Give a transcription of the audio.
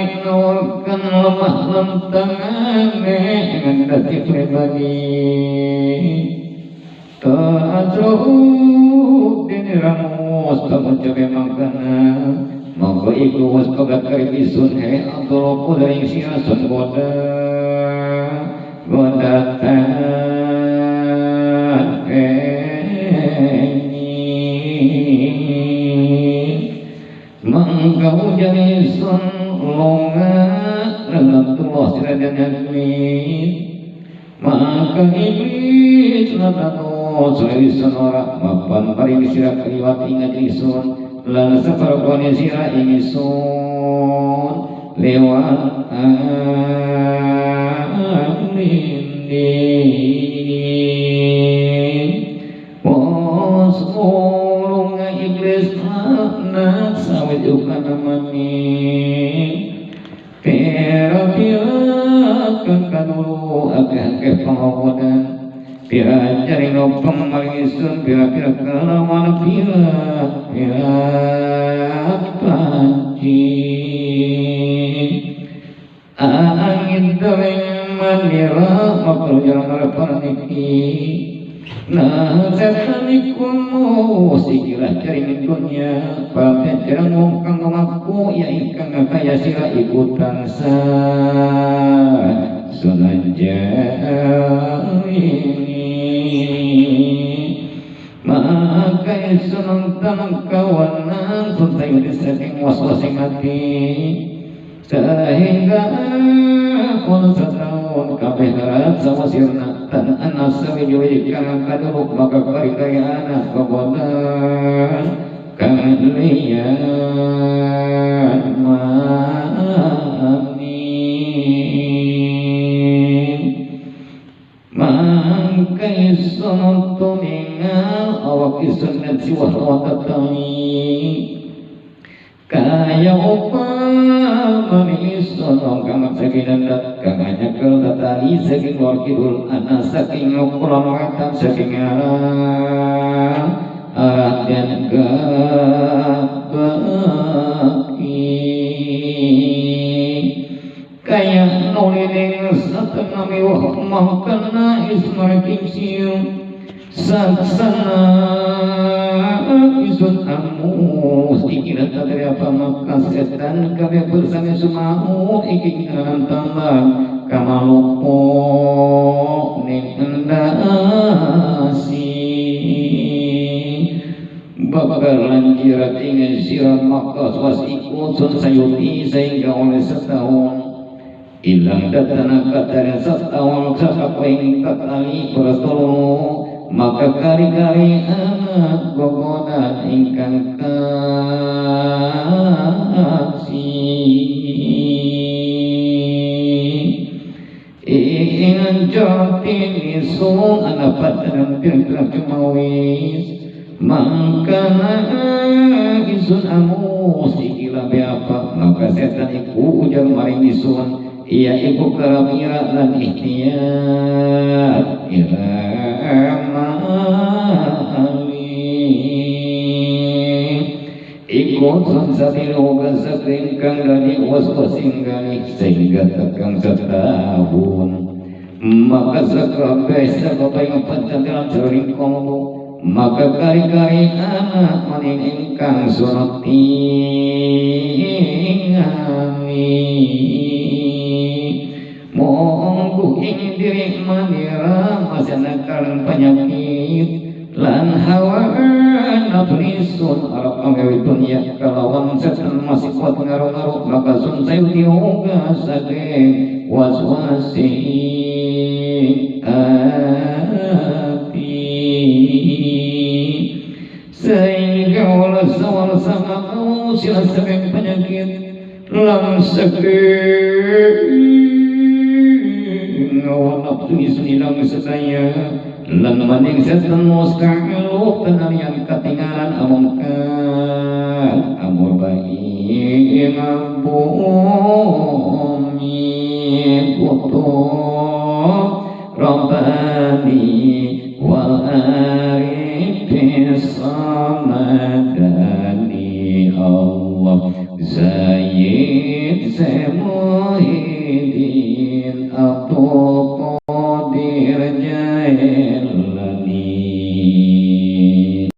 maring nawakan lemah lentangane ngendati pribadi ta'azruhu diniramu wastamujabe mangkana monggo iku wis pegat karep isun he antara dari sira sun goda godatan mangkau jadi sun longa rahmatullah sirajan iblis maka iblis latano sun ora mapan paring sira kliwat ing isun lan saparpone sira ingsun lewat amini wasqulunga iblis anak sawit ukana mani pira-pira kang kadulu akeh-akeh pangawodan pira jari ngopeng maring isun pira-pira kelawan pira-pira panci angin dereng manira makruh jalan harapan niki nah setan iku sikilah jari dunia paten jarang wong kang ngaku ya ingkang kaya sira iku tansah sunanjari maka isun tanang kawanan suntayu disaking waswasing hati sehingga kono setahun kabeh darat sama sirna tan anas sawi kang kaduluk maka kari-kari anak kobodan kang liyan mamin mangka isun tumingal awak isun dan siwah watatami kaya upama isun kang saking dat kang nyekel tatali saking lor kidul ana saking kulon wetan saking arah arah dan gabaki kaya nulining satenami wah mangkana ismariking siung saksana isun amus ikiran tadri apa maka setan kabeh bersama sumau iki ngaran tambang kamalupo ning endasi bakal lanjirat ing sira maka was iku sun sayuti sehingga oleh setahun ilang datana kataren setahun sakapoing tatali bertolong maka kari-kari anak gogodan ingkang kasih ingin jati sun anak padangan pirang-pirang cumawis mangkana isun amus ikilah beapa maka setan iku ujar maring isun iya iku karamira lan ihtiyar ila ikut sabiru kasakring kang dadi waswasing gani sehingga tekang setahun maka sakabeh sakabeh pancatilan jroning komo maka kari-kari anak maning ingkang sunat tingali monggo ing diri manira masyarakat penyakit lan hawa nafsun arep amewi dunya kalawan setan masih kuat ngaruh-ngaruh maka sun sayuti uga saking waswasi ati sehingga wala sawal sama mau sila saking penyakit lan saking hawa nafsu isun ilang sedaya lan maning setan musta'iluk tenarian katingalan amongkan amur baik bumi kutub Rabbani wal arifis samadani Allah Zaid Semo.